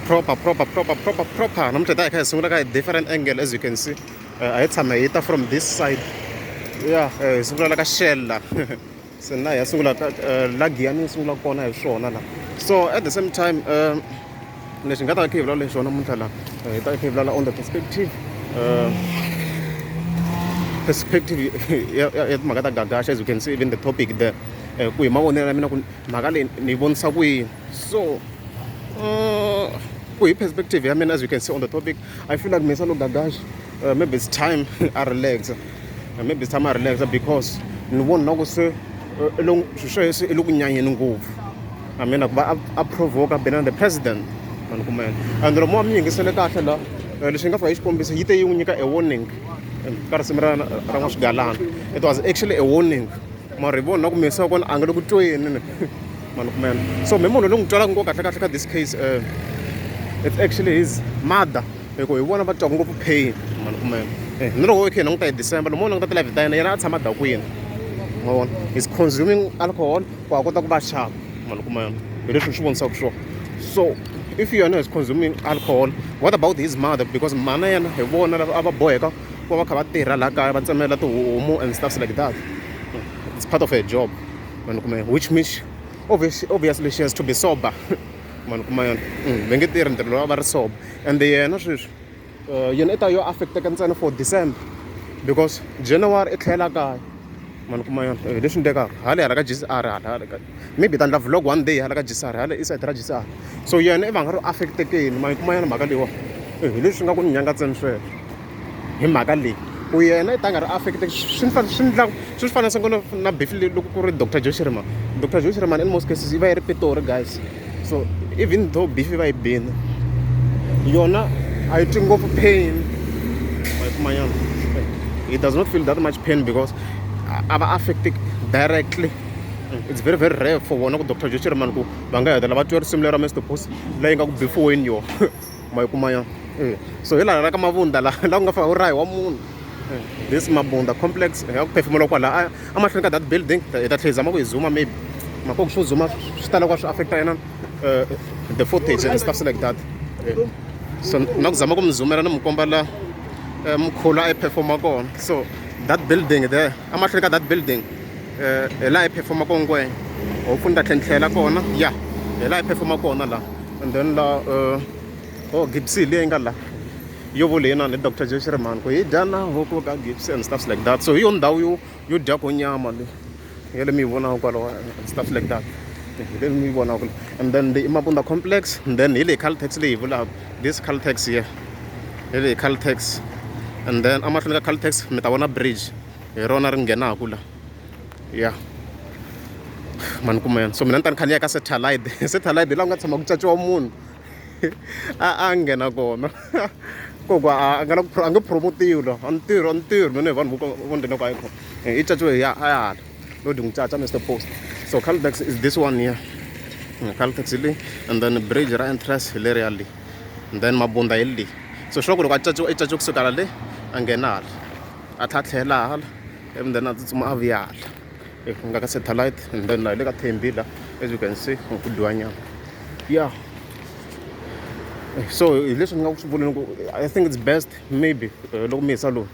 Proper, proper, proper, proper, proper. Namuntlha hi ta hi kha hi sungula ka different angle, as you can see. A hi tshama hi ta from this side. Yeah, hi sungula la ka Shell la. Se na hi ya sungula ka la Giyani yi sungula kona hi swona la. So at the same time, lexi hi nga ta kha hi vulavula hi xona namuntlha la, hi ta kha hi vulavula on the perspective perspective ya timhaka ta Gagash. As you can see, even the topic there, ku hi mavonelo ya mina ku mhaka leyi ni yi vonisa ku yini. So ku hi perspective ya mina, as you can see on the topic, I feel like Mr. Gagash, maybe it's time a relax. Maybe it's time a relax because ni vona na ku se swilo swa se i le ku nyanyeni ngopfu. I mean, ku va a provoke Benana the President, mani kuma yena. And loko mo va mi yingisele kahle la, lexi nga fika yi xikombiso yi te yi n'wi nyika a warning ka risimu ra ra N'wa Swigalana. It was actually a warning, mara hi vona na ku misa wa kona a nga le ku tweni, mani kuma yena. So mi munhu loyi n'wi twelaka ngopfu kahle kahle ka this case, it's actually his mother, hi ku hi vona va twaka ngopfu pain, mani kuma yena. Ni loko hi kha hi languta hi December, loko mo languta ti-live ta yena, yena a tshama dakwini, ma vona, he's consuming alcohol ku a kota ku va sharp, mani kuma yena. Hi leswi swi vonisaka swona. So if yena is consuming alcohol, what about his mother? Because mana yena hi vona lava a va boheka ku va va kha va tirha laha kaya, va tsemela tihomu and stuff like that. It's part of her job, mani kuma yena, which means obviously she has to be sober, mani kuma yena. Va nge tirhi ntirho lowu va ri sober. And yena sweswi, yena i ta yo affecteka ntsena for December because January i tlhela kaya, mani kuma yena. Hi leswi endlekaka hala hala ka GCR, hala hala ka maybe ta endla vlog one day hala ka GCR, hala i side ra GCR. So yena i va nga ri affectekeni, mani kuma yena. Mhaka leyiwa hi leswi nga ku ni nyangatseni sweswo hi mhaka leyi ku yena i ta nga ri affected. Swi ndla swi fana ngopfu na beef leyi loko ku ri Dr Joe Shirimani. Dr Joe Shirimani, in most cases, yi va yi ri Pitori, guys. So even though beef yi va yi bini, yona a yi twi ngopfu pain, ma yi kuma nyana. He does not feel that much pain because a va affected directly. It's very, very rare for vona ku Dr Joe Shirimani ku va nga hetelela va twa risimu leri ra Mr Post leyi nga ku bifiweni yona, ma yi kuma yona. So hi laha la ka Mabunda la la ku nga fika u rahi wa munhu. This Mabunda Complex ya ku phefumula kwala a mahlweni ka that building. Hi ta tlhela hi zama ku hi zuma maybe mako swo zuma swi tala ku swi affecta yena, the footage and stuff like that. So na ku zama ku mi zumela ni mi komba la mkhulu a yi performa kona. So that building there, amahlweni ka that building, hi laha yi performa kona ngwenya. Hopefully ni ta tlhela ni tlhela kona ya hi laha yi performa kona la. And then la, oh, Gibson leyi nga la yo vule yinani hi Dr Joe Shirimani ku hi dya na huku ka Gibson and stuff like that. So hi yona ndhawu yo dya ko nyama leyi ya le mi yi vonaka kwalaho and stuff like that, hi leyi mi yi vonaka. And then the Mabunda Complex, and then hi leyi Caltex leyi hi vulaka, this Caltex here, hi leyi Caltex. And then amahlweni ka Caltex mi ta vona bridge, hi rona ri nghenaku la ya, mani kuma yena. So mina ni ta ni kha ni ya ka Satellite. Satellite hi laha ku nga tshama ku caciwa munhu a nghena kona koko a nga la ku a nge promotiwi la. A ni tirhi, a ni tirhi mina hi vanhu vo vo ndlela ku a yi kona i caciwe hi ya a ya hala lo di n'wi caca Mr Post. So Caltex is this one here. Caltex hi leyi, and then bridge ra entrance hi leriya le, and then Mabunda hi leyi. So swi ku loko a caciwa, i caciwe kusuka la le a nghena hala, a tlha a tlhela hala, and then a tsutsuma a vuya hala ku nga ka Satellite. And then la hi le ka Thembi la, as you can see, ku dyiwa nyama, yeah. So hi leswi ni nga ku swi vuleni ku I think it's best maybe, loko misa loyi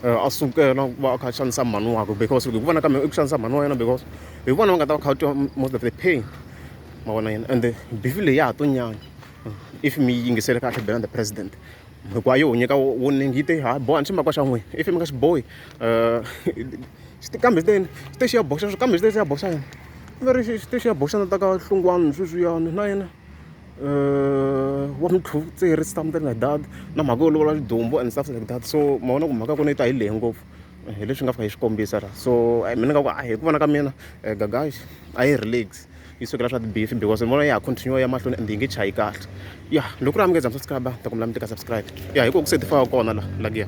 a sukela ku va a kha a xanisa mhani wakwe, because hi ku vona ka mina i ku xanisa mhani wa yena, because hi vona va nga ta va kha va twa most of the pain, ma vona yena. And beef leyi ya ha to nyanya if mi yingisele kahle Benana the President, hikuva yi ho nyika warning, yi te ha boha ni ximakwa xa n'wina if mi nga xi bohi, kambe xi te xi te xi ya boxa, kambe xi te xi ya boxa yena va ri xi te xi ya boxa na ta ka Hlungwani sweswiyani na yena wa mutlhuvutseri, something like that, na mhaka yo lovola xidumbu and stuff like that. So ma vona ku mhaka ya kona yi ta hi lehe ngopfu, hi leswi nga fika hi swi kombisa la. So mina nga ku hi ku vona ka mina, Gagash a yi relax, yi sukela swa ti-beef, because ni vona ya ha continue ya mahlweni and yi nge chayi kahle ya. Loko ku ri a mi nge za mi subscribe, ta kombela mi tika subscribe ya hi ku certify kona la la giya.